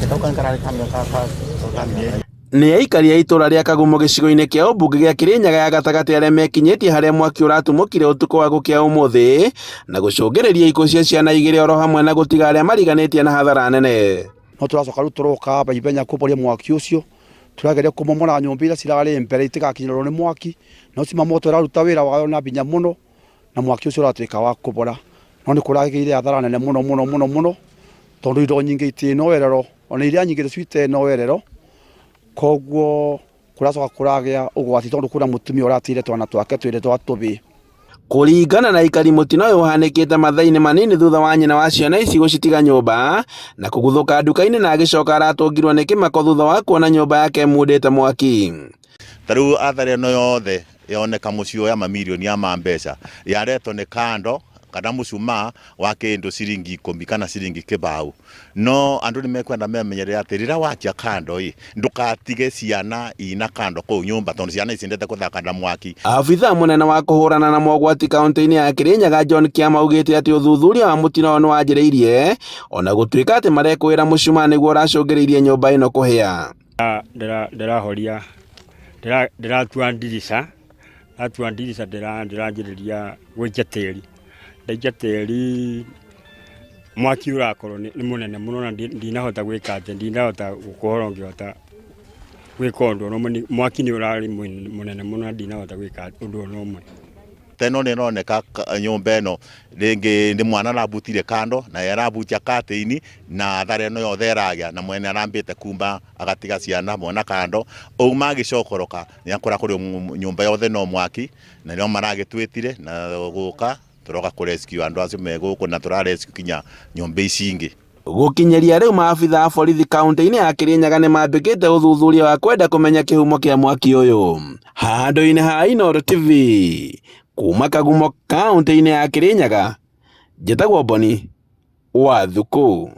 Kau kararĩ ka mĩaka ka mĩaka. Nĩ aikari a itũra rĩa Kagumo gĩcigo-inĩ kĩa ũmbunge gĩa Kĩrĩnyaga ya gatagatĩ arĩa mekinyĩtie harĩa mwaki ũratumũkire ũtukũ wa gũkĩa ũmũthĩ na gũcũngĩrĩria ikuũ cia ciana igĩrĩ oro hamwe na gũtiga arĩa mariganĩtie na hathara nene. No tũracoka rĩu tũroka aba ithenya kũboria mwaki ũcio, tũrageria kũmomora nyũmba iria cirarĩ mbere itigakinyĩrwo nĩ mwaki, no cima moto ĩraruta wĩra wayo na binya mũno na mwaki ũcio ũratuĩka wa kũbora. No nĩ kũragĩire hathara nene mũno mũno mũno mũno, tondũ indo nyingĩ itirĩ na werero, ona iria nyingĩ nĩcio itarĩ na werero, koguo kũracoka kũragĩa ũgwati tondũ kwĩna mũtumia ũratigire twana twake twĩrĩ twa tũbĩĩ. Kũringana na aikari mũtino ũyũ ũhanĩkĩte mathaa-inĩ manini thutha wa nyina wa ciana ici gũcitiga nyũmba na kũguthũka nduka-inĩ na agĩcoka aratũngirwo nĩ kĩmako thutha wa kuona nyũmba yake ĩmundĩte mwaki. Ta rĩu athara ĩno yothe yoneka mũciĩ ũyũ ya mamirioni ya mambeca yaretwo nĩ kando kana mũcumaa wa kĩndũ ciringi ikũmi kana ciringi kĩbaũ. No andũ nĩ mekwenda memenyerere atĩ rĩrĩa wakia kando ĩ, ndũgatige ciana ina kando kũu nyũmba tondũ ciana nĩ ciendete gũthaka na mwaki. Abithaa mũnene wa kũhũrana na mogwati kaunti-inĩ ya Kĩrĩnyaga John Kĩama augĩte atĩ ũthuthuria wa mũtino ũyũ nĩ wanjĩrĩirie ona gũtuĩka atĩ marekũĩra mũcumaa nĩguo ũracũngĩrĩirie nyũmba ĩno kũhĩa. Ndĩrahoria, ndĩratua ndirica, ndatua ndirica ndĩranjĩrĩria gũikia tĩri, ndaikia tĩri mwaki ũrakorwo nĩ mũnene mũno na ndinahota gwĩka atĩ, ndinahota gũkorwo ngĩhota gwĩka ũndũ ona ũmwe, mwaki nĩ ũrarĩ mũnene mũno na ndinahota gwĩka ũndũ ona ũmwe. Ta ĩno nĩ ĩroneka nyũmba ĩno rĩngĩ nĩ mwana arabutire kando na ye arabutia curtain na athara ĩno yothe ĩragĩa na mwene arambĩte kumba agatiga ciana mwana kando auma agĩcokoroka nĩ akora kũrĩ nyũmba yothe no mwaki na nĩo maragĩtwĩtire na gũka tũroka kũ rescue andũ acio me gũkũ na tũra rescue kinya nyũmba ici ingĩ. Gũkinyĩria rĩu maabitha a borithi kaunti-inĩ ya Kĩrĩnyaga nĩ mambĩkĩte ũthuthuria wa kwenda kũmenya kĩhumo kĩa mwaki ũyũ. Handũ-inĩ ha Inooro TV kuma Kagumo kaunti-inĩ ya Kĩrĩnyaga, njĩtagwo Boni wa Thukũ.